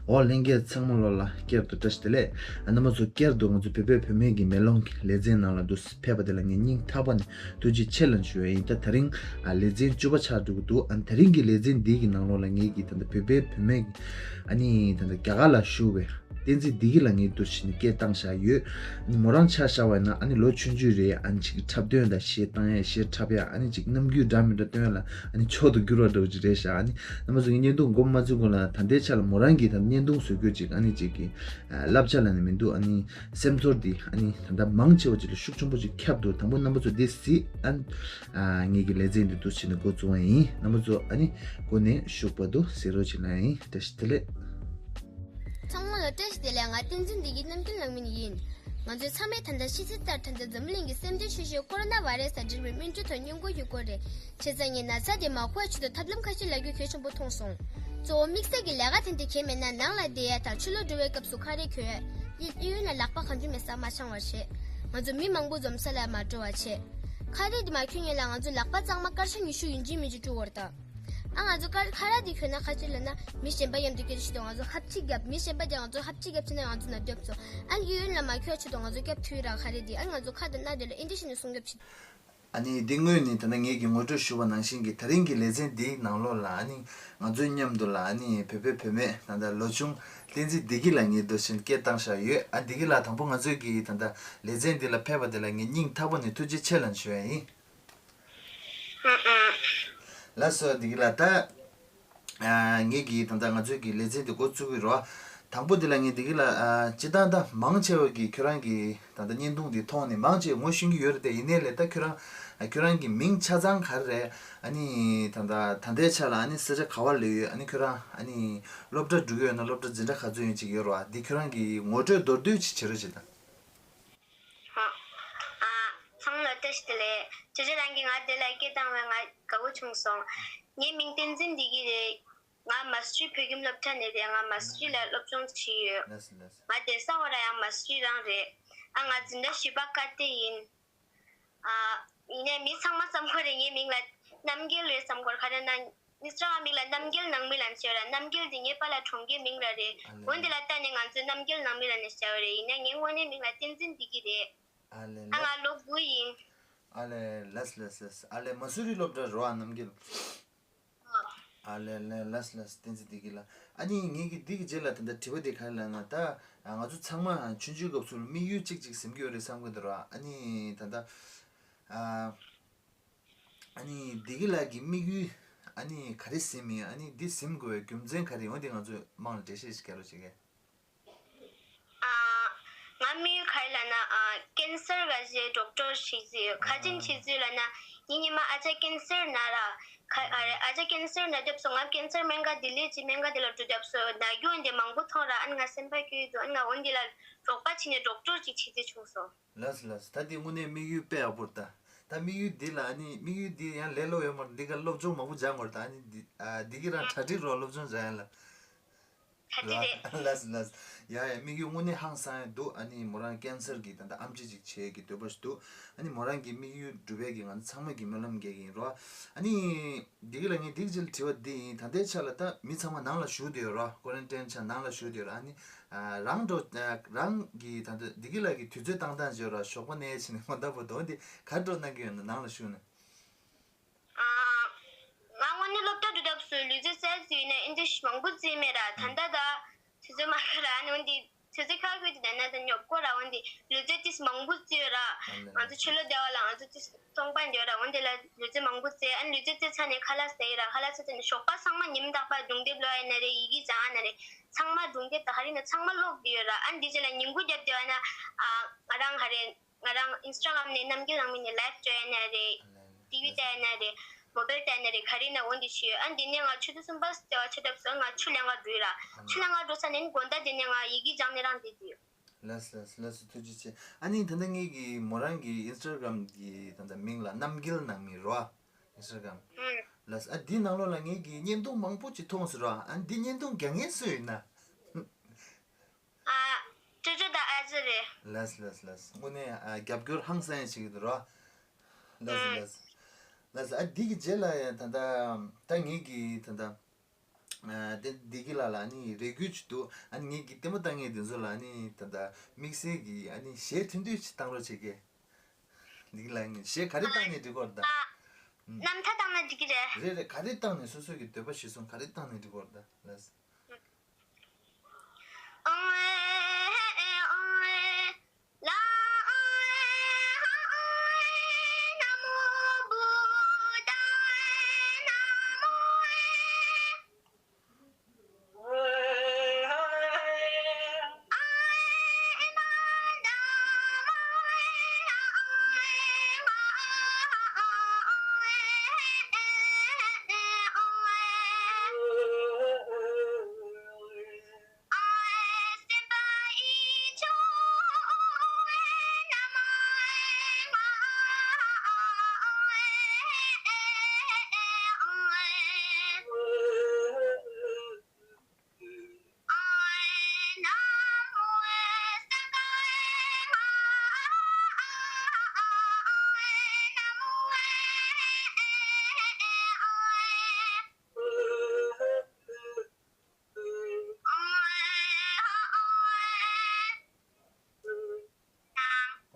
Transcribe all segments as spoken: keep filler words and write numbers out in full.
འོ་ལྷན་རྒྱས་ཚང་མ་ལོ་ལ་བསྐྱར་དུ་བཀྲ་ཤིས་བདེ་ལེགས། ཨ་རྣམ་པ་ཚོ་བསྐྱར་དུ་ང་ཚོ་བོད་པའི་བུད་མེད་ཀྱི་མེ་ལོང་གི་ལེ་ཚན་ནང་ལ་འདུག་ཕེབས་པ་དེ་ལ་ངས་སྙིང་ཐག་པ་ནས་ཐུགས་རྗེ་ཆེ་ལབ་ཞུ་ཡ་ཡིན། ད་དེ་རིང་ཨ་ལེ་ཚན་བཅུ་པ་ཆགས་འགྲོ་གི་འདུག་ཨ་དེ་རིང་གི་ལེ་ཚན་འདི་གི་ནང་ལོགས་ལ་ངས་ཀྱི་ད་ལྟ་བོད་པའི་བུད་མེད་ཀྱི་ཨ་ནི་ད་ལྟ་རྒྱ་གར་ལ་བཞུགས་པའི་བསྟན་འཛིན་བདེ་སྐྱིད་ལགས་ངས་འདུག་བྱས་ནས་སྐད་བཏང་བཞག་ཡོད། ཨ་ནི་མོ་རང་ཆ་བཞག་པ་ཡིན་ན་ཨ་ནི་ལོ་ཆུང་ཆུང་རེད། ཨ་ནི་ཅིག་འཁྲབ་སྟོན་དང་གཞས་བཏང་ཡ་གཞས་འཁྲབ་ཡ་ཨ་ནི་ཅིག་རྣམ་འགྱུར་འདྲ་མི་འདྲ་སྟོན་ཡ་ལ་ཨ་ནི་མཆོག་ཏུ་གྱུར་བ་འདྲ་བོ་ཅིག་རེད་ཤག་ཨ་ནི་རྣམ་པ་ཚོ་ངས་བརྙན་ཐུང་འགོ་མ་བཙུགས་གོང་ལ་ད་ལྟའི་ཆ་ལ་མོ་རང་གིས་ད་བརྙན་ཐུང་བཟོ་རྒྱུ་ཅིག་ཨ་ནི་ཅིག་གི་བསླབ་བྱ་ལབ་ནས་མི་འདུག་ཨ་ནི་སེམས་ཚོར་འདི་ཨ་ནི་ད་ལྟ་མང་ཆེ་བ་ཅིག་ལ་ཤུགས་ཆེན་པོ་ཅིག་ཁྱབ་འདུག་དང་པོ་རྣམ་པ་ཚོ་འདི་གཟིགས་ཨ་ངེད་ཀྱི་ལེ་ཚན་འདི་འདུག་བྱས་ནས་འགོ་བཙུགས་པ་ཡིན། རྣམ་པ་ཚོ་ཨ་ནི་འགོ་ནས་ཤུགས་པ་འདུག་གཟིགས་རོགས་བྱེད་ན་ཡིན། བཀྲ་ཤིས་བདེ་ལེགས། ཚང་མ་ལ་བཀྲ་ཤིས་བདེ་ལེགས། ང་བསྟན་འཛིན་བདེ་སྐྱིད་རྣམ་རྒྱལ་ནང་མི་ཡིན། ང་ཚོའི་ཚང་མས་ད་ལྟ་ཤེས་ཚད་ལྟར་ད་ལྟ་འཛམ་གླིང་གི་སེམས་ཅན་ཤོས་ཤིག་ཀོ་རོ་ན་བྷ་རེ་སི་དང་འབྲེལ་བའི་སྨན་བཅོས་དང་སྔོན་འགོག་གི་སྐོར་རེད། བྱས་ཙང་ངས་ན་ཚ་དེ་མ་ཕོག་ཆེད་དུ་ཐབས་ལམ་ཁ་ཤས་ལབ་རྒྱུ་གལ་ཆེན་པོ་མཐོང་སོང་། གཙོ་བོ་དམིགས་བསལ་གྱི་ལས་ཀ་དེ་འདྲ་གལ་མེད་ན་ནང་ལ་བསྡད་ཡ་དང་ཕྱི་ལོགས་འགྲོ་བའི་སྐབས་སུ་ཁ་རས་གྱོན་ཡ། གཡས་གཡོན་ལ་ལག་པ་གང་བྱུང་མེད་སར་མ་འཆང་བ་བྱེད། ང་ཚོ་མི་མང་པོ་འཛོམས་ས་ལ་མ་འགྲོ་བ་བྱེད། ཁ་རས་དེ་མ་གྱོན་སྔོན་ལ་ང་ཚོ་ལག་པ་གཙང་མ་དཀར་ཆ་ཉི་ཤུ་ཡིན་གཅིག་མིན་གཅིག་བཀྲུ་བར་གདའ། ཨ་ང་ཚོ་ཁ་ཁ་རས་དེ་གྱོན་ན་ཁ་ཅིག་ལབ་ན་མི་གཞན་པ་མཉམ་དུ་སྐད་ཆ་བཤད་དུས་ང་ཚོ་ཧབ་ཆི་རྒྱབ། མི་གཞན་པ་དེ་ང་ཚོ་ཧབ་ཆི་རྒྱབ་བྱས་ན་ང་ཚོ་ན་རྒྱབ་ཚོ། ཨ་གཡས་གཡོན་ལ་མ་གྱོན་ཆེད་དུ་ང་ཚོ་རྒྱབ་ཐུལ་ར་ཁ་རས་དེ་ཨ་ང་ཚོ་ཁ་དང་སྣ་དེ་ལ་ཨེ་འདྲ་བྱས་ནས་སྲུང་སྐྱོབ་བྱེད། ཨ་ནི་འདི་སྔོན་ནས་ད་ལྟ་ངེད་ཀྱིས་ངོ་སྤྲོད་ཞུ་བ་ནང་བཞིན་གྱི་ད་རིང་གི་ལེ་ཚན་འདིའི་ནང་ལོགས་ལ་ཨ་ནི་ང་ཚོའི་མཉམ་དུ་ལ་ཨ་ནི་བོད་པའི་བུད་མེད་ད་ལྟ་ལོ་ཆུང་བསྟན་འཛིན་བདེ་སྐྱིད་ལགས་ངེད་འདུག་བྱས་ནས་སྐད་བཏང་བཞག་ཡོད། ཨ་བདེ་སྐྱིད་ལགས་དང་པོ་ང་ཚོའི་གི་ད་ལྟ་ལེ་ཚན་འདི་ལ་ཕེབས་པ་དེ་ལ་ངས་སྙིང་ཐག་པ་ནས་ཐུགས་རྗེ་ཆེ་ལབ་ཞུ་ཡ་ཡིན། ཨ་ཨ། ལགས་སོ་བདེ་སྐྱིད་ལགས། ད་ཨ་ངེད་ཀྱིས་ད་ལྟ་ང་ཚོའི་གི་ལེ་ཚན་འདི་འགོ་བཙུགས་ཀྱི་རེད་བ། དང་པོ་འདི་ལ་ངས་བདེ་སྐྱིད་ལགས་ཨ་སྤྱིར་བཏང་ད་མང་ཆེ་བ་གིས་ཁྱོད་རང་གི་ད་ལྟ་བརྙན་ཐུང་འདི་མཐོང་ནས་མང་ཆེ་ངོ་ཤེས་ཀྱི་ཡོད་རེད་དེ། ཡིན་ནའི་ལས་ད་ཁྱོད་རང་ཨ་ཁྱོད་རང་གི་མིང་ཆ་ཚང་ག་རེ་རེད། ཨ་ནི་ད་ལྟ་ད་ལྟའི་ཆ་ལ་ཨ་ནི་ས་ཆ་ག་བ་ལ་ཡོད། ཨ་ནི་ཁྱོད་རང་ཨ་ནི་སློབ་གྲྭ་འགྲོ་གི་ཡོད་ན་སློབ་གྲྭ་འཛིན་གྲྭ་ག་ཚོད་ཡིན་ཅིག་ཡོད་རེད་བ། འདི་ཁྱོད་རང་གི་ངོ་སྤྲོད་མདོར་བསྡུས་ཅིག་བྱེད་རོགས་བྱེད་དང་། ཨ། ཨ། ཚང་མ་ལ་བཀྲ་ཤིས་བདེ་ལེགས། ཅོ་ཅོ་རང་གིས་ང་འདི་ལ་སྐད་བཏང་བས་ང་དགའ་བོ་བྱུང་སོང་། ངའི་མིང་བསྟན་འཛིན་བདེ་སྐྱིད་རེད། ང་མ་སི་ཊར་བོད་ཁྱིམ་སློབ་གྲྭ་ནས་རེད། ང་མ་སི་ཊར་ལ་སློབ་སྦྱོང་བྱས་ཡོད། ལགས་སོ་ལགས་སོ། ང་བསྡད་ས་འོ་ར་ཡང་མ་སི་ཊར་རང་རེད། ཨ་ང་འཛིན་གྲྭ་བཞི་པ་ཀ་སྡེ་ཡིན། ཨ། ཡིན་ནའི་མི་ཚང་མ་བསམ་གྱི་ཡོད་རེད་ངའི་མིང་ལ་རྣམ་རྒྱལ་རེད་བསམ་གྱི་ཡོད་རེད། ག་རེ་ན་ཨིན་སི་ཊ་གྷ་རམ་མིང་ལ་རྣམ་རྒྱལ་ནང་མི་ལབ་ནས་བྱས་ཡོད་ར། རྣམ་རྒྱལ་དེ་ངའི་པཱ་ལགས་གྲོངས་མཁན་མིང་ར་རེད། ཨ་ལེ། འོན་དེ་ལ་བལྟས་ནས་ང་ཚོས་རྣམ་རྒྱལ་ནང་མི་ལབ་ནས་བྱས་ཡོད་རེད། ཡིན་ནའི་ངའི་དངོས་གནས་མིང་ལ་བསྟན་འཛིན་བདེ་སྐྱིད་རེད། ཨ་ལེ་ཨ་ལེ། ང་ལོ་དགུ་ཡིན། ཨ་ལེ་ལགས་ལགས་ལགས། ཨ་ལེ་མ་སུ་རི་སློབ་གྲྭ་རེད་བ། རྣམ་རྒྱལ། ཨ་ལེ་ལེ་ལགས་ལགས། བསྟན་འཛིན་བདེ་སྐྱིད་ལགས། ཨ་ནི་ངེད་ཀྱི་འདི་གི་རྗེས་ལ་ད་ལྟ་དྲི་བ་འདི་ག་རེ་ལབ་ན། ད་ང་ཚོ་ཚང་མ་ཆུང་ཆུང་སྐབས་སུ་དམིགས་ཡུལ་གཅིག་གཅིག་ཟིན་གྱི་ཡོད་རེད་བསམ་གྱི་འདུག་ར། ཨ་ནི་ད་ལྟ་ཨ་ཨ་ནི་བདེ་སྐྱིད་ལགས་ཀྱི་དམིགས་ཡུལ་ཨ་ནི་ག་རེ་ཟིན་མིན། ཨ་ནི་འདི་ཟིན་དགོས་པའི་རྒྱུ་མཚན་ག་རེ་ཡོད་འདི་ང་ཚོས་དམངས་ལ་འགྲེལ་བཤད་ཞིག་རྒྱག་རོགས་བྱེད་གས། ཨ། ང་དམིགས་ཡུལ་ག་རེ་ལབ་ན། ཨ། ཀེན་སར་ག་ཞིག་ཌོག་ཊར་བྱེད་རྩིས་ཡོད། ག་ཅིན་བྱེད་རྩིས་ལབ་ན། ངའི་ཉི་མ་ཨ་ཅག་ཀེན་སར་ན་ར། ག་ཨ་རེ་ཨ་ཅག་ཀེན་སར་ན་རྒྱབ་སོང་། ང་ཀེན་སར་སྨན་ཁང་དེ་ལས་ཅི་སྨན་ཁང་དེ་ལ་འགྲོ་རྒྱབ་སོང་། ན་རྒྱུ་འོན་ཏེ་མང་པོ་མཐོང་ར། ཨ་ནི་ང་སེམས་པ་སྐྱོ་ཡི་འདུག་ཨ་ནི་ང་འོན་དེ་ལ་རོགས་པ་བྱས་ནས་ཌོག་ཊར་ཅིག་བྱེད་རྩིས་བྱུང་སོང་། ལགས་ལགས། ད་དེ་དངོས་གནས་དམིགས་ཡུལ་དཔེ་ཡག་པོ་རེད་ད། ད་དམིགས་ཡུལ་འདི་ལ་ཨ་ནི་དམིགས་ཡུལ་འདི་ཡང་ལས་སླ་པོ་ཡོད་མ་རེད། འདི་ག་སློབ་སྦྱོང་མང་པོ་སྦྱང་དགོས་རེད་ད། ཨ་ནི་འདི་ཨ་འདི་གི་རང་གྲ་སྒྲིག་རོགས། སློབ་སྦྱོང་སྦྱང་ཡ་ལ། ག་དེ་རེད། ལགས་ལགས། ཡ་ཡ། དམིགས་ཡུལ་དངོས་གནས་ཧང་སང་ཡ་འདུག་ཨ་ནི་མོ་རང་ཀེན་སར་གྱི་ད་ལྟ་ཨེམ་ཆི་ཅིག་བྱེད་ཀྱི་འདོད་པ་ཞིག་འདུག་ཨ་ནི་མོ་རང་གི་དམིགས་ཡུལ་འགྲུབ་པའི་གི་ང་ཚོ་ཚང་མ་གི་སྨོན་ལམ་རྒྱག་གི་ཡིན་རོ། ཨ་ནི་བདེ་སྐྱིད་ལགས་ངས་འདི་གི་རྗེས་ལ་དྲི་བ་འདི་ཡིན། ད་ལྟའི་ཆ་ལ་ད་མི་ཚང་མ་ནང་ལ་བཞུགས་བསྡད་ཡོད་རོ། ཀོ་རན་ཊིན་ཆ་ནང་ལ་བཞུགས་བསྡད་ཡོད་རོ། ཨ་ནི་ཨ་རང་འགྲོ་ཨ་རང་གི་ད་ལྟ་བདེ་སྐྱིད་ལགས་ཀྱི་དུས་ཚོད་བཏང་སྟངས་བརྗོད་རོ། ཞོགས་པ་ནས་ཕྱིན་ནས་ཁོ་ད་བར་དུ་འོན་ཏེ་ག་འགྲོ་གནང་གི་ཡོད་ན་ནང་ལ་བཞུགས་ནས། ཨ། ང་དངོས་གནས་སློབ་གྲྭ་འགྲོ་སྐབས་སུ་ལུས་རྩལ་རྩེད་ཡོད་ན་ཨེ་འདྲ་ཞིག་མང་པོ་རྩེས་མེད་ར། ད་ལྟ་ད་ཆུ་ཚོད་མ་ཁ་ར་ཨ་ནི་འོན་ཏེ་ཆུ་ཚོད་ཁ་ཁུལ་དུ་བསྡད་ན་ད་ཉོབ་གོ་ར། འོན་ཏེ་ལུས་རྩལ་ཏིས་མང་པོ་རྩེས་ཡོད་ར། ང་ཚོ་ཕྱི་ལོགས་བསྡད་པ་ལ་ང་ཚོ་ཏིས་སྟོང་པ་འདི་ཡོད་ར། འོན་ཏེ་ལ་ལུས་རྩལ་མང་པོ་རྩེས། ཨ་ནི་ལུས་རྩལ་རྩེ་ཚར་ནས་ཁ་ལག་ཟ་ཡི་ར། ཁ་ལག་ཟ་ཚར་ནས་ཞོགས་པ་ཚང་མ་ཉིན་རྟག་པར་སྒྲུང་དེབ་ཀློག་ཡ་ན་རེད། ཡི་གེ་སྦྱང་ཡ་ན་རེད། ཚང་མ་སྒྲུང་དེབ་དང་ག་རེ་ན་ཚང་མ་ཀློག་བསྡད་ཡོད་ར། ཨ་ནི་འདི་རྗེས་ལ་ཉིན་གུང་རྒྱབ་བསྡད་པ་ན་ཨ་ང་རང་ག་རེ། ང་རང་ཨིན་སི་ཊ་གྷ་རམ་ནས་རྣམ་རྒྱལ་ནང་མི་ནས་ལའིབ་བྱས་ཡ་ན་རེད། ཊི་ཝི་ལྟ་ཡ་ན་རེད། མོ་བེལ་ལྟ་ཡ་ན་རེད། ག་རེ་ན་འོ་འདི་བྱས་ཡོད། ཨ་འདི་ནས་ང་ཆུ་ཚོད་གསུམ་པ་ལྟེ་བ་ཆུ་ཐབ་སོང་། ང་ཆུ་ལེན་ག་འགྲོ་ཡི་ར། ཆུ་ལེན་ག་འགྲོ་ས་ནས་དགོང་དག་དེ་ནས་ང་ཡི་གེ་སྦྱངས་ནས་རང་བསྡད་ཡོད། ལགས་ལགས་ལགས་སོ། ཐུགས་རྗེ་ཆེ། ཨ་ནི་ད་ལྟ་ངེད་ཀྱི་མོ་རང་གི་ཨིན་སི་ཊ་གྷ་རམ་གི་ད་ལྟ་མིང་ལ་རྣམ་རྒྱལ་ནང་མི་རོ། ཨིན་སི་ཊ་གྷ་རམ། ལགས་ཨ་འདི་ནང་ལོགས་ལ་ངེད་ཀྱི་བརྙན་ཐུང་མང་པོ་ཅིག་མཐོང་སོང་ར། ཨ་འདི་བརྙན་ཐུང་རྒྱག་མཁན་སུ་ཡིན་ན། ཨ། ཅོ་ཅོ་དང་ཨ་ཅེ་རེད། ལགས་ལགས་ལགས། དངོས་གནས་ཨ་རྒྱབ་སྐྱོར་ཧང་སང་ཡ་བྱེད་ཀྱི་འདུག་རོ། ལགས་ལགས་ལགས། ལགས་ཨ་འདི་གི་རྗེས་ལ་ཡ་ད་ལྟ་ད་ངེད་ཀྱི་ད་ལྟ་ ཨ་དེ་བདེ་སྐྱིད་ལགས་ལ་ཨ་ནི་རེ་སྐུལ་ཅིག་འདུག་ཨ་ནི་ངེད་ཀྱི་ལྟད་མོ་ལྟ་མཁན་དེ་ཚོ་ལ་ཨ་ནི་ད་ལྟ་དམིགས་བསལ་གྱི་ཨ་ནི་གཞས་ཐུང་ཐུང་ཅིག་བཏང་རོགས་བྱེད་ཀྱི། བདེ་སྐྱིད་ལགས་ངས་གཞས་ག་རེ་བཏང་ནས་འགྲིག་གོ་རེད་ད། རྣམ་ཐར་བཏང་ན་འགྲིག་གི་རེད། རེད་རེད། ག་རེ་བཏང་ནས་སོ་སོ་གི་འདོད་པ་གཞིར་བཟུང་ག་རེ་བཏང་ནས་འགྲིག་གོ་རེད་ད། ལགས།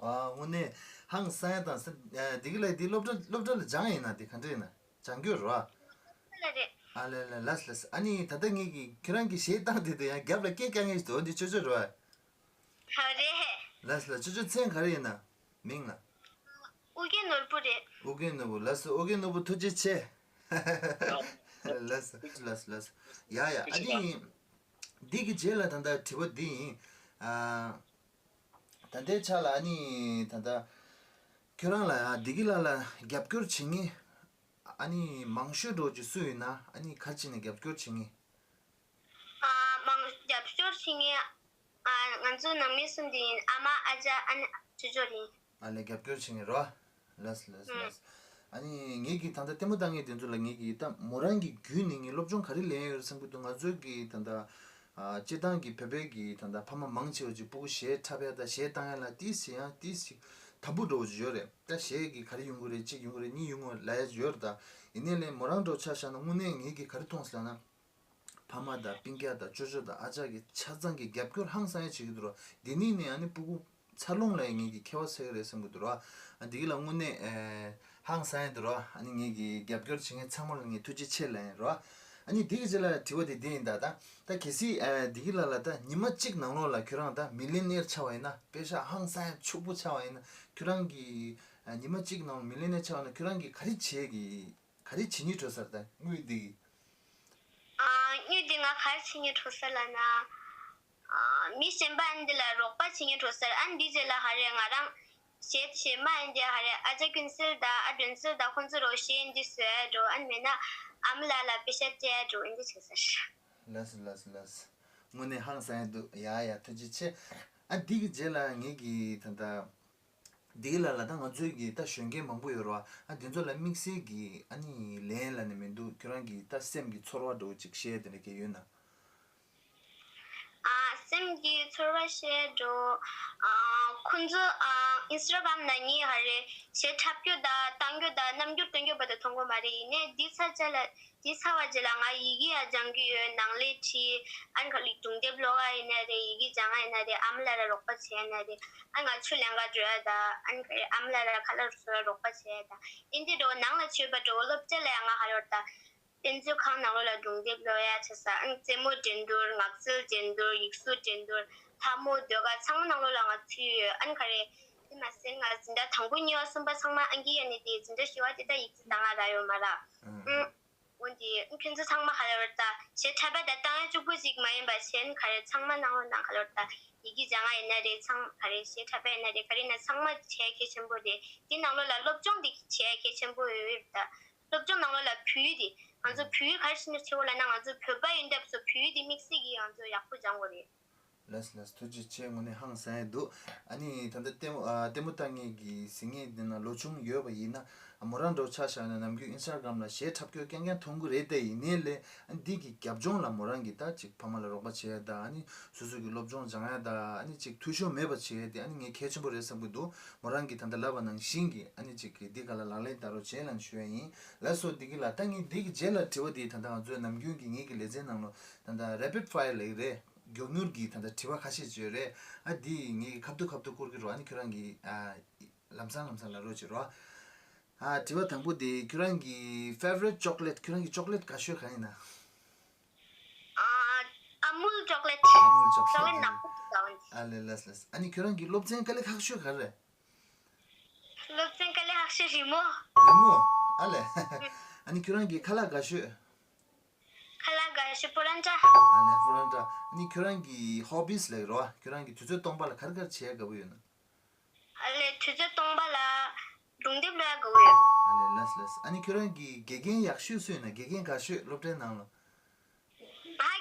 ཨ་དངོས་གནས་ཧང་སང་ཡ་དང་ས། ཨ་འདི་གི་ལ་འདི་སློབ་གྲྭ་སློབ་གྲྭ་ལ་སྦྱངས་ཡིན་ན་འདི་ག་འདྲ་ཡིན་ན་སྦྱང་རྒྱུ་རེད་བ། ལ་རེད། ཨ་ལས་ལས་ལས་ལས། ཨ་ནི་ད་ལྟ་ངེད་ཀྱི་ཁྱོད་རང་གི་གཞས་བཏང་དེ་དུ་ཡང་རྒྱབ་ལ་སྐད་རྒྱག་མཁན་ཞིག་འདུག་འདི་ཅོ་ཅོ་རེད་བ། ཨ་རེད། ལས་ལས། ཅོ་ཅོ་མཚན་ག་རེ་ཡིན་ན། མིང་ལ། ཨུ་རྒྱན་ནོར་བུ་རེད། ཨུ་རྒྱན་ནོར་བུ། ལགས་སོ། ཨུ་རྒྱན་ནོར་བུ་ཐུགས་རྗེ་ཆེ། ལགས་སོ་ལགས་སོ་ལགས་སོ། ཡ་ཡ། ཨ་ནི་འདི་གི་རྗེས་ལ་ད་ལྟ་དྲི་བ་འདི་ཡིན། ཨ། ད་ལྟའི་ཆ་ལ་ཨ་ནི་ད་ལྟ་ཁྱོད་རང་ལ་ཡ་བདེ་སྐྱིད་ལགས་ལ་རྒྱབ་སྐྱོར་བྱེད་མཁན་ཨ་ནི་མང་ཤོས་འགྲོ་ཅིག་སུ་ཡིན་ན། ཨ་ནི་ག་རེ་བྱས་ནས་རྒྱབ་སྐྱོར་བྱེད་མཁན། ཨ་མང་རྒྱབ་སྐྱོར་བྱེད་མཁན། ཨ་ང་ཚོ་ནང་མི་གསུམ་དེ་ཡིན། ཨ་མ། ཨ་ཅག་ཨ་ནི་ཅོ་ཅོ་རེད། ཨ་ལས་རྒྱབ་སྐྱོར་བྱེད་མཁན་རོ། ལགས་ལགས་ཨུམ། ལགས། ཨ་ནི་ངེད་ཀྱིས་ད་ལྟ་ལྟད་མོ་ལྟ་མཁན་དེ་ཚོ་ལ་ངེད་ཀྱིས་ད་མོ་རང་གི་བརྒྱུད་ནས་ངས་སློབ་སྦྱོང་ག་རེ་ལེན་ཡོད་རེད་བསམ་གྱི་འདུག་ང་ཚོའི་གི་ད་ལྟ་ཨ་སྤྱིར་བཏང་གི་བོད་པའི་གི་ད་ལྟ་ཕ་མ་མང་ཆེ་བ་ཅིག་སྤུ་གུ་གཞས་འཁྲབ་ཡ་དང་གཞས་བཏང་ཡ་ལ་ཏིས་ཡང་ཏིས་ཞིག་དམ་པོ་འགྲོ་བ་ཅིག་ཡོད་རེད། ད་གཞས་གི་ག་རེ་ཡོང་གི་རེད། གཅིག་ཡོང་གི་རེད། གཉིས་ཡོང་གི་རེད། ལབ་ཡ་ཅིག་ཡོད་རེད། ད་ཡིན་ནའི་ལས་མོ་རང་འདྲ་བོ་ཆ་བཞག་ན་དངོས་གནས་ངེད་ཀྱིས་ག་རེ་མཐོང་སོང་ལབ་ན། ཕ་མ་དང་སྤུན་ཀྱག་དང་ཅོ་ཅོ་དང་ཨ་ཅག་གིས་ཆ་ཚང་གི་རྒྱབ་སྐྱོར་ཧང་སང་ཡ་བྱེད་ཀྱི་འདུག་ར། འདི་ནས་ནས་ཨ་ནི་སྤུ་གུ་འཚར་ལོངས་ལ་ཡང་ངེད་ཀྱིས་ཁྱད་པར་ཚད་ཀྱི་རེད་བསམ་གྱི་འདུག་ར། ཨ་འདི་གི་ལ་དངོས་གནས་ཨེ་ཧང་སང་ཡ་འདུག་ར། ཨ་ནི་ངེད་ཀྱི་རྒྱབ་སྐྱོར་བྱེད་མཁན་ཚང་མ་ལ་ངས་ཐུགས་རྗེ་ཆེ་ལབ་ཡིན་ར། ཨ་ནི་འདི་གི་རྗེས་ལ་དྲི་བ་དེ་འདི་ཡིན། ད་ད་ད་གལ་སྲིད་ཨེ་འདི་གི་ལ་ལ་ད་ཉི་མ་གཅིག་ནང་ལོགས་ལ་ཁྱོད་རང་ད་མི་ལི་ནེར་ཆགས་པ་ཡིན་ན། པེ་ཤག་ཧང་སང་ཡ་ཕྱུག་པོ་ཆགས་པ་ཡིན་ན། ཁྱོད་རང་གི་ཨ་ཉི་མ་གཅིག་ནང་མི་ལི་ནེར་ཆགས་པ་ཡིན་ན་ཁྱོད་རང་གི་ག་རེ་བྱེད་ཀྱི། ག་རེ་བྱེད་སྙིང་བྲོ་ས་རེད་ད་དངུལ་འདི་གིས། ཨ་དངུལ་འདི་ང་ག་རེ་བྱེད་སྙིང་བྲོ་ས་ལབ་ན། ཨ་མི་གཞན་པ་ཨ་འདི་ལ་རོགས་པ་བྱེད་སྙིང་བྲོ་ས་རེད། ཨ་འདི་རྗེས་ལ་ཧ་རེ་ང་རང་གཞས་གཞས་མ་ཨ་འདི་ཧ་རེ་ཨ་ཅག་ཀུན་གསལ་དང་ཨ་སྒྲོན་གསལ་དང་ཁོང་ཚོ་རོགས་གཞས་ཨ་འདི་བཟོ་ཡ་འགྲོ། ཨ་མེད་ན་ཨ་མ་ལགས་ལ་པེ་ཤ་སྤྲད་ཡ་འགྲོ། ཨ་འདི་བྱེད་ས་རེད། ལགས་སོ་ལགས་སོ་ལགས་སོ། དངོས་གནས་ཧང་སང་ཡ་འདུག་ཡ་ཡ་ཐུགས་རྗེ་ཆེ། ཨ་འདི་གི་རྗེས་ལ་ངེད་ཀྱི་ད་ལྟ། འདི་ལ་ལ་ད་ང་ཚོའི་གི་ད་གཞོན་སྐྱེས་མང་པོ་ཡོད་རེད་བ། ཨ་འདི་ཚོ་ལ་དམིགས་བསལ་གི་ཨ་ནི་ལན་ལབ་ནི་མི་འདུག་ཁྱོད་རང་གི་ད་སེམས་ཀྱི་ཚོར་བ་འདྲ་བོ་ཅིག་བཤད་དེ་འདྲ་གི་ཡོད་ན། ཨ་སེམས་ཀྱི་ཚོར་བ་བཤད་འགྲོ། ཨ་ཁོང་ཚོ་ཨ་ཨིན་སི་ཊ་གྷ་རམ་ན་ངའི་ཧ་རེ་གཞས་འཁྲབ་རྒྱུ་དང་བཏང་རྒྱུ་དང་རྣམ་འགྱུར་སྟོན་རྒྱུ་བར་དུ་མཐོང་གི་མ་རེད། ཡིན་ནའི་འདི་ཚར་ཚར་ལ། དེ་ཚར་བ་རྗེས་ལ་ང་ཡི་གེ་ཡང་སྦྱང་གི་ཡོད། ནང་ལས་བྲིས། ཨ་ནི་ག་ལི་སྒྲུང་དེབ་ཀློག་ཡ་ཡིན་ན་རེད། ཡི་གེ་སྦྱང་ཡ་ཡིན་ན་རེད། ཨ་མ་ལགས་ལ་རོགས་པ་བྱེད་ཡ་ཡིན་ན་རེད། ཨ་ནི་ང་ཆུ་ལེན་ག་འགྲོ་ཡ་དང་། ཨ་ནི་ག་རེ་ཨ་མ་ལགས་ལ་ཁ་ལག་བཟོ་ཡ་རོགས་པ་བྱེད་ཡ་དང་། ཨིན་དེ་འགྲོ་ནང་ལ་བྱོས་པ་འགྲོ་སློབ་གྲྭ་ལ་ཡང་ང་ཧ་ལོར་དང་། དཔེ་མཛོད་ཁང་ནང་ལོགས་ལ་སྒྲུང་དེབ་ཀློག་ཡ་བྱེད་ས། ཨ་ནི་རྩེད་མོ་འགྲན་བསྡུར། ངག་རྩལ་འགྲན་བསྡུར། ཡིག་གཟུགས་འགྲན་བསྡུར། ལྷ་མོ་ཟློས་གར་ཚང་མ་ནང་ལོགས་ལ་ང་ཚུད་ཡོད། ཨ་ནི་ག་རེ་དེ་མ་ཟད་ང་འཛིན་གྲྭ་དང་པོ་གཉིས་པ་གསུམ་པ་ཚང་མ་ཨང་ཀི་ཡ་ནི་དེ་འཛིན་གྲྭ་བཞི་པ་དེ་ད་ཡིག་ཚད་ད་ང་རག་ཡོད་མ་རག་ཨང་། འོན་ཏེ་ཁྱོད་ཚོ་ཚང་མ་ག་ལ་བར་ད་གཞས་འཁྲབ་པ་དང་བཏང་ཡ་གཅིག་པོ་ཞིག་མ་ཡིན་པ་གཞན་ག་རེ་ཚང་མ་ནང་ལོགས་ནང་ག་ལ་བར་ད་ཡི་གེ་སྦྱང་ཡ་ཡིན་ན་རེད། ཚང་ག་རེ་གཞས་འཁྲབ་པ་ཡིན་ན་རེད། ག་རེ་ཡིན་ན་ཚང་མ་བྱས་གལ་ཆེན་པོ་རེད། དེ་ནང་ལོགས་ལ་སློབ་སྦྱོང་དེ་བྱས་གལ་ཆེན་པོ་ཡོད་རེད་ད། སློབ་སྦྱོང་ནང་ལོགས་ལ་བོད་ཡིག་དེ་ང་ཚོ་བོད་ཡིག་ག་རེ་བྱས་ནས་བྱེད་དགོས་ལབ་ན་ང་ཚོ་བོད་པ་ཡིན་སྟབས་སུ་བོད་ཡིག་དེ་དམིགས་བསལ་གྱིས་ང་ཚོ་ཡག་པོ་སྦྱང་དགོས་རེད། ལགས་ལགས། ཐུགས་རྗེ་ཆེ། དངོས་གནས་ཧང་སང་ཡས་འདུག་ཨ་ནི་ད་ལྟ་ལྟད་མོ་ཨ་ལྟད་མོ་ལྟ་མཁན་གྱི་གཟིགས་མཁན་འདི་ན་ལོ་ཆུང་ཡོད་པ་ཡིན་ན། ཨ་མོ་རང་འདྲ་བོ་ཆ་བཞག་ན་ནམ་རྒྱུན་ཨིན་སི་ཊ་གྷ་རམ་ལ་གཞས་འཁྲབ་སྐྱོར་རྐྱང་རྐྱང་མཐོང་གི་རེད་དེ། ཡིན་ནའི་ལས་ཨ་ནི་འདི་གི་རྒྱབ་ལྗོངས་ལ་མོ་རང་གིས་ད་ཅིག་ཕ་མ་ལ་རོགས་པ་བྱེད་ཡ་དང་། ཨ་ནི་སོ་སོ་གི་སློབ་སྦྱོང་སྦྱང་ཡ་དང་། ཨ་ནི་ཅིག་འཐུས་ཤོར་མེད་པ་བྱེད་ཡ་དེ་ཨ་ནི་ངས་གལ་ཆེན་པོ་རེད་བསམ་གྱི་འདུག་མོ་རང་གིས་ད་ལྟ་ལབ་པ་ནང་བཞིན་གྱི་ཨ་ནི་ཅིག་གི་འདི་ག་ལ་ལག་ལེན་བསྟར་རོགས་བྱེད་ལབ་ཞུ་ཡ་ཡིན། ལགས་སོ། འདི་གི་ལ་ད་ངས་འདི་གི་རྗེས་ལ་དྲི་བ་འདི་ད་ལྟ་ང་ཚོའི་ནམ་རྒྱུན་གྱི་ངེད་ཀྱི་ལེ་ཚན་ནང་ལོ་ད་ལྟ་rapid fire ལབ་ཀྱི་རེད། མགྱོགས་མྱུར་གྱི་ད་ལྟ་དྲི་བ་ཁ་ཤས་ཅིག་ཡོད་རེད། ཨ་འདི་ངེད་ཀྱི་ཁ་ཐུག་ཁ་ཐུག་བསྐུར་གྱི་རོགས། ཨ་ནི་ཁྱོད་རང་གིས་ཨ་ལམ་སང་ལམ་སང་ལབ་རོགས་བྱེད་རོགས། ཨ་དྲི་བ་དང་པོ་དེ་ཁྱོད་རང་གི་favorite chocolate། ཁྱོད་རང་གི་ཅོག་ལེད་དགའ་ཤོས་གང་ཡིན་ན། ཨ་Amul chocolate། Amul chocolate། ཅོག་ལེད་ནག་པོ་ཅིག་དགའ་བ་ནི། ཨ་ལས་ལགས་ལགས། ཨ་ནི་ཁྱོད་རང་གི་སློབ་ཚན་དཀའ་ལས་ཁག་ཤོས་ག་རེ་རེད། སློབ་ཚན་དཀའ་ལས་ཁག་ཤོས་རི་མོ། རི་མོ། ཨ་ལས། ཨ་ནི་ཁྱོད་རང་གི་ཁ་ལག་དགའ་ཤོས། ཁ་ལག་དགའ་ཤོས་པོ་ར་འདྲ། ཨ་ལས་པོ་ར་འདྲ། ཨ་ནི་ཁྱོད་རང་གི་hobbies ལབ་ཀྱི་རེད་བ། ཁྱོད་རང་གི་དུས་ཚོད་སྟོང་པ་ལ་ག་རེ་ག་རེ་བྱེད་ཡ་དགའ་པོ་ཡོད་ན། ཨ་ལས་དུས་ཚོད་སྟོང་པ་ལ་སྒྲུང་དེབ་ཀློག་ཡ་དགའ་པོ་ཡོད། ཨ་ལས་ལགས་ལགས། ཨ་ནི་ཁྱོད་རང་གི་དགེ་རྒན་ཡག་ཤོས་སུ་ཡིན་ན། དགེ་རྒན་དགའ་ཤོས་སློབ་གྲྭའི་ནང་ལ། ང་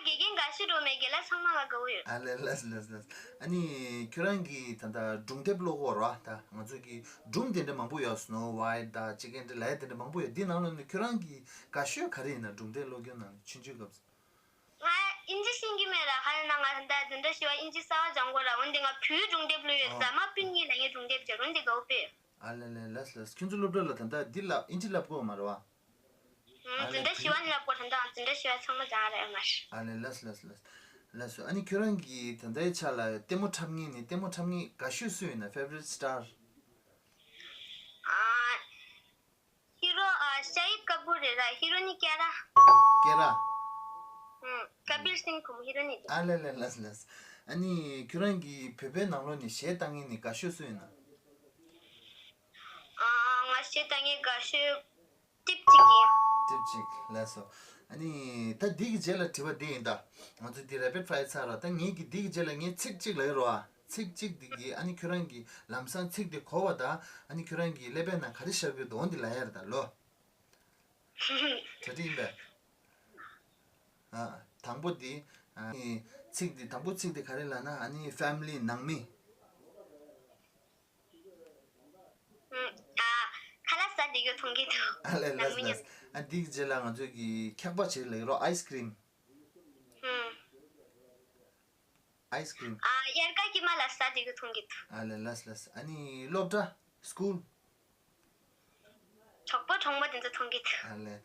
དགེ་རྒན་དགའ་ཤོས་འགྲོ་མེད། རྒན་ལགས་ཚང་མ་ང་དགའ་པོ་ཡོད། ཨ་ལས་ལགས་ལགས་ལགས། ཨ་ནི་ཁྱོད་རང་གིས་ད་ལྟ་སྒྲུང་དེབ་ཀློག་གོ་ར། ད་ང་ཚོ་གི་སྒྲུང་དེ་འདྲ་མང་པོ་ཡོད། Snow White དང་ཅི་གེ་འདྲ་ལབ་ཡ་དེ་འདྲ་མང་པོ་ཡོད། འདི་ནང་ལ་ནི་ཁྱོད་རང་གི་དགའ་ཤོས་ག་རེ་ཡིན་ན། སྒྲུང་དེབ་ཀློག་རྒྱུ་ནང་ནས་ཆུང་ཆུང་སྐབས་སུ། ང་ཨིན་ཇི་ཤེས་ཀྱི་མེད་ར། ག་རེ་ན་ང་ད་འཛིན་གྲྭ་བཞི་པ་ཨིན་ཇི་གསར་པ་སྦྱང་གོ་ར། འོན་ཏེ་ང་བོད་སྒྲུང་དེབ་ཀློག་ཡོད། ཨོ། ཟ་མ་སྤུན་གཉིས་ལ་ངས་སྒྲུང་དེབ་སྦྱར། འོན་ཏེ་དགའ་པོ་དཔེ། ཨ་ལས་ལས་ལགས་ལགས། ཁྱོད་ཚོ་སློབ་གྲྭ་ལ་ད་ལྟ་འདི་ལ་ཨིན་ཇི་བསླབ་གོ་མ་རེད་བ། ཨ་འཛིན་གྲྭ་བཞི་པ་ནས་བསླབ་གོ། ད་ལྟ་འཛིན་གྲྭ་བཞི་པ་ཚང་མ་སྦྱང་ར་ཡོད་མ་རེད། ཨ་ལས་ལགས་ལགས་ལགས། ལགས་སོ། ཨ་ནི་ཁྱོད་རང་གིས་ད་ལྟའི་ཆ་ལ་ལྟད་མོ་འཁྲབ་མཁན་ནི། ལྟད་མོ་འཁྲབ་མཁན་དགའ་ཤོས་སུ་ཡིན་ན། Favorite star། ཨ་ཧི་རོ་ཨ་ཤ་ཧིད་ཀ་པུར་རེད་ར། ཧི་རོ་ནི་ཀེ་ར། ཀེ་ར། ཨུམ། ཀ་པིལ་སིང་ཁོ་མོ་ཧི་རོ་ནི་རེད། ཨ་ལས་ལས་ལགས་ལགས། ཨ་ནི་ཁྱོད་རང་གིས་བོད་པའི་ནང་ལོགས་ནས་གཞས་བཏང་མཁན་ནི་དགའ་ཤོས་སུ་ཡིན་ན། ཨ་ང་གཞས་བཏང་མཁན་དགའ་ཤོས་ཊིབ་ཅིག་ཡིན། ཊིབ་ཅིག་ལགས་སོ། ཨ་ནི་ད་འདི་གི་རྗེས་ལ་དྲི་བ་འདི་ཡིན་ད། ང་ཚོ་འདི་rapid fire ཚར་ར། ད་ངེད་ཀྱི་འདི་གི་རྗེས་ལ་ངས་ཚིག་གཅིག་ལབ་ཀྱི་རེད་བ། ཚིག་གཅིག་འདི་གི་ཨ་ནི་ཁྱོད་རང་གིས་ལམ་སང་ཚིག་འདི་གོ་བ་དང་། ཨ་ནི་ཁྱོད་རང་གིས་ཀླད་པའི་ནང་ག་རེ་ཤར་གྱི་འདུག་འོ་འདི་ལབ་ཡ་རེད་ད་ལོ། གྲ་སྒྲིག་ཡིན་པས། ཨ། དང་པོ་འདི། ཨ་ནི་ཚིག་འདི། དང་པོ་ཚིག་འདི་ག་རེ་ལབ་ན། ཨ་ནི་family། ནང་མི། ཨ་ཁ་ལག་ཟ་བསྡད་རྒྱུ་མཐོང་གི་འདུག་ཨ་ལས་ལགས་ལགས། ཨ་འདི་གི་རྗེས་ལ་ང་ཚོ་གི་འཁྱག་པ་བྱེད་ལེགས་རོགས། ice cream། ཨ་ice cream། ཨ་དབྱར་ཁ་དཀྱིལ་མ་ལ་ཟ་བསྡད་རྒྱུ་མཐོང་གི་འདུག་ཨ་ལས་ལགས་ལགས། ཨ་ནི་སློབ་གྲྭ། སྐུལ། གྲོགས་པོ་གྲོགས་མོ་དེ་ཚོ་མཐོང་གི་འདུག་ཨ་ལས།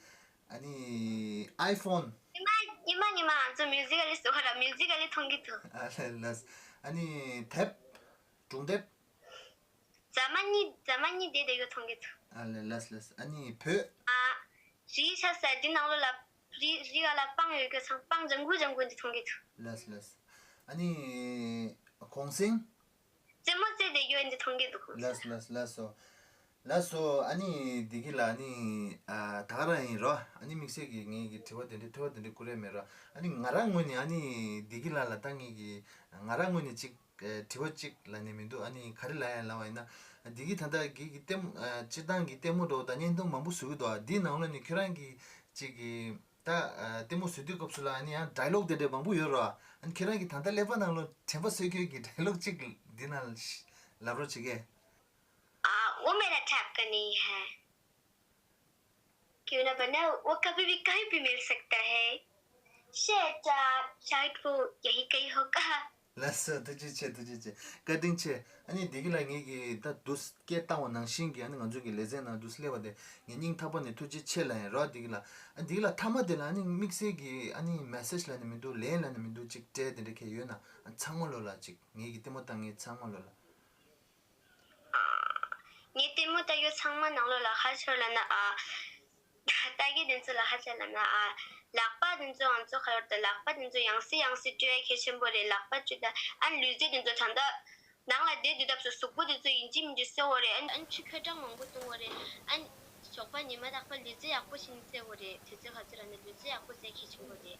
ཨ་ནི་iPhone། ཉི་མ་ཉི་མ་ཉི་མ་ང་ཚོ་མིའུ་ཟིག་ག་ལེ་ཟེར་བ་ར། མིའུ་ཟིག་ག་ལེ་མཐོང་གི་འདུག་ཨ་ལས་ལགས། ཨ་ནི་དེབ། སྒྲུང་དེབ། རྫ་མ་གཉིས། རྫ་མ་གཉིས་བསྡད་བསྡད་ཡོད་མཐོང་གི་འདུག་ཨ་ལས་ལགས་ལགས། ཨ་ནི་བོད། ཨ་རི་ཆ་ས་འདི་ནང་ལོགས་ལ་རི་རི་ག་ལ་སྤང་ཡོད་རྒྱུ་ཚང་སྤང་ལྗང་གུ་ལྗང་གུ་འདི་མཐོང་གི་འདུག་ལགས་སོ་ལགས་སོ། ཨ་ནི་གུང་སེང་། རྩེད་མོ་རྩེ་བསྡད་ཡོད་འདི་མཐོང་གི་འདུག་ལགས་སོ་ལགས་སོ་ལགས་སོ། ལགས་སོ། ཨ་ནི་འདི་གི་ལ་ཨ་ནི་ཨ་ད་ག་རང་ཡིན་རོ། ཨ་ནི་དམིགས་བསལ་གྱི་ངེད་ཀྱི་དྲི་བ་དེ་འདྲ་ཐོས་པ་དེ་འདྲ་བསྐུར་ཡ་མེད་རོ། ཨ་ནི་ང་རང་ངོས་ནས་ཨ་ནི་འདི་གི་ལ་ལ་ད་ངེད་ཀྱི་ང་རང་ངོས་ནས་ཅིག་ཨེ་དྲི་བ་གཅིག་ལབ་ནས་མི་འདུག་ཨ་ནི་ག་རེ་ལབ་ཡ་ལབ་པ་ཡིན་ན། འདི་གི་ད་ལྟ་གི་གི་ལྟད་མོ་ཨ་སྤྱིར་བཏང་གི་ལྟད་མོ་འདྲ་བོ་དང་བརྙན་ཐུང་མང་པོ་བཟོ་གི་འདུག་ཨ་འདིའི་ནང་ལོགས་ནས་ཁྱོད་རང་གི་ཅིག་གི་ད་ཨ་ལྟད་མོ་བཟོ་དུས་སྐབས་སུ་ལ་ཨ་ནི་ཡང་ཌའི་ལོག་དེ་འདྲ་མང་པོ་ཡོད་རོ། ཨ་ནི་ཁྱོད་རང་གི་ད་ལྟ་ཀླད་པ་ནང་ལོགས་དྲན་པ་གསོས་མཁན་གྱི་ཌའི་ལོག་གཅིག་འདི་ནང་ལབ་རོགས་བྱེད་གས། आ, वो मेरा ठहका नहीं है। क्यों ना बना, वो कभी भी कहीं भी मिल सकता है। शायद, आ, शायद वो यही कहीं होगा। ལགས་སོ། ཐུགས་རྗེ་ཆེ། ཐུགས་རྗེ་ཆེ། བཀའ་དྲིན་ཆེ། ཨ་ནི་འདི་གི་ལ་ངེད་ཀྱི་ད་དུ་སྐད་བཏང་བ་ནང་བཞིན་གྱི་ཨ་ནི་ང་ཚོ་གི་ལེ་ཚན་ནང་དུ་སླེབས་པ་དེ་ངས་སྙིང་ཐག་པ་ནས་ཐུགས་རྗེ་ཆེ་ལབ་ཡིན་རོ། འདི་གི་ལ་ཨ་འདི་གི་ལ་མཐའ་མ་དེ་ལ་ཨ་ནི་དམིགས་བསལ་གྱི་ཨ་ནི་མེ་སེ་ཇི་ལབ་ནི་མི་འདུག་ལན་ལབ་ནི་མི་འདུག་ཅིག་སྤྲད་དེ་འདྲ་གས་ཡོད་ན་ཨ་ཚང་མ་ལོ་ལ་ཅིག་ངེད་ཀྱི་ལྟད་མོ་ལྟ་མཁན་ཚང་མ་ལོ་ལ། ངས་ལྟད་མོ་ལྟ་རྒྱུ་ཚང་མ་ནང་ལོགས་ལ་ཧ་ཅང་ལབ་ན་ཨ། ལྟ་མཁན་དེ་ཚོ་ལ་ཧ་ཅང་ལབ་ན་ཨ། ལག་པ་དེ་ཚོ་ང་ཚོ་ཁ་ཡོར་དུ་ལག་པ་དེ་ཚོ་ཡང་སེ་ཡང་སེ་བཅོས་ཡ་གལ་ཆེན་པོ་རེད། ལག་པ་བཅོས་ད་ཨ་ནི་ལུས་རྩལ་དེ་ཚོ་ད་ལྟ་ནང་ལ་བསྡད་དུས་སྐབས་སུ་གཟུགས་པོ་དེ་ཚོ་ཡིན་གཅིག་མིན་གཅིག་གསོ་བ་རེད། ཨ་ནི་ཨ་ནི་ཆུ་ཁ་གྲང་མང་པོ་བཏུང་བ་རེད། ཨ་ནི་ཞོགས་པ་ཉི་མ་རྟག་པར་ལུས་རྩལ་ཡག་པོ་ཞིག་རྩེ་དགོས་རེད། དུས་ཚོད་ག་ཚོད་ར་ནི་ལུས་རྩལ་ཡག་པོ་རྩེ་གལ་ཆེན་པོ་རེད།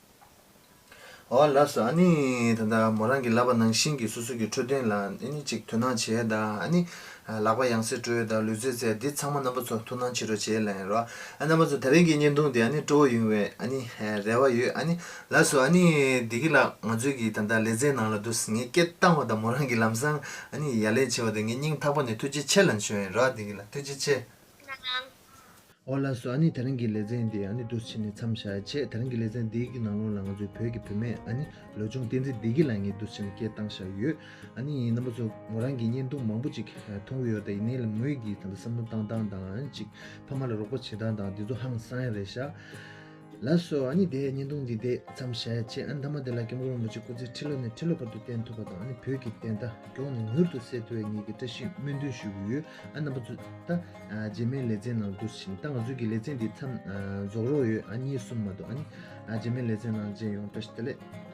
ཨོ་ལགས་སོ། ཨ་ནི་ད་ལྟ་མོ་རང་གིས་ལབ་པ་ནང་བཞིན་གྱི་སོ་སོ་གི་འཕྲོད་བསྟེན་ལ་ཨ་ནི་ཅིག་དོ་སྣང་བྱེད་ཡ་དང་། ཨ་ནི་ལག་པ་ཡང་སེ་འགྲོ་ཡ་དང་། ལུས་རྩལ་རྩེད་ཡ་འདི་ཚང་མ་རྣམ་པ་ཚོ་ཐུགས་སྣང་བྱེད་རོགས་བྱེད་ལབ་ཡིན་རོ། ཨ་རྣམ་པ་ཚོ་དེ་རིང་གི་བརྙན་ཐུང་འདི་ཨ་ནི་སྤྲོ་བོ་ཡོང་བའི་ཨ་ནི་རེ་བ་ཡོད། ཨ་ནི་ལགས་སོ། ཨ་ནི་བདེ་སྐྱིད་ལགས། ང་ཚོའི་གི་ད་ལྟ་ལེ་ཚན་ནང་ལ་འདུག་ངས་སྐད་བཏང་བ་དང་མོ་རང་གིས་ལམ་སང་ཨ་ནི་ཡ་ལན་བྱས་པ་དེ་ངས་སྙིང་ཐག་པ་ནས་ཐུགས་རྗེ་ཆེ་ལབ་ཞུ་ཡིན་རོ། བདེ་སྐྱིད་ལགས་ཐུགས་རྗེ་ཆེ། ཨོ་ལགས་སོ། ཨ་ནི་དེ་རིང་གི་ལེ་ཚན་འདི་ཨ་ནི་འདུག་བྱས་ནས་མཚམས་བཞག་བྱས། དེ་རིང་གི་ལེ་ཚན་འདིའི་གི་ནང་ལོགས་ལ་ང་ཚོའི་བོད་ཀྱི་བུད་མེད་ཨ་ནི་ལོ་ཆུང་བསྟན་འཛིན་བདེ་སྐྱིད་ལགས་ངས་འདུག་བྱས་ནས་སྐད་བཏང་བཞག་ཡོད། ཨ་ནི་རྣམ་པ་ཚོ་མོ་རང་གི་བརྙན་ཐུང་མང་པོ་ཅིག་མཐོང་གི་ཡོད། ད་ཡིན་ནའི་ལ་མོའི་གི་ད་ལྟ་བསམ་བློ་བཏང་སྟངས་དང་། ཨ་ནི་ཅིག་ཕ་མ་ལ་རོགས་པ་བྱེད་སྟངས་དང་འདི་ཚོ་ཧང་སང་ཡ་རེད་ཤག་ལགས་སོ། ཨ་ནི་དེ་བརྙན་ཐུང་འདི་དེ་མཚམས་བཞག་ཡ་བྱས། ཨ་ནི་མཐའ་མ་དེ་ལ་སྐྱབས་མགོན་རིན་པོ་ཆེ་སྐུ་ཚེ་ཁྲི་ལོ་ནས་ཁྲི་ལོ་བར་དུ་བརྟན་ཐུབ་པ་དང་། ཨ་ནི་བོད་ཀྱི་བདེན་མཐའ་མགྱོགས་ནས་མྱུར་དུ་གསལ་ཐུབ་པའི་ངེད་ཀྱི་བཀྲ་ཤིས་སྨོན་འདུན་ཞུ་གི་ཡོད། ཨ་རྣམ་པ་ཚོ་ད་ཨ་རྗེས་མའི་ལེ་ཚན་ནང་འདུག་བྱས་ནས། ད་ང་ཚོའི་གི་ལེ་ཚན་འདི་མཚམས་ཨ་རྫོགས་རོགས་ཡོད། ཨ་གཉིས་གསུམ་མ་གཏོགས། ཨ་ནི་ཨ་རྗེས་མའི་ལེ་ཚན་ནང་མཇལ་ཡོང་། བཀྲ་ཤིས་བདེ་ལེགས།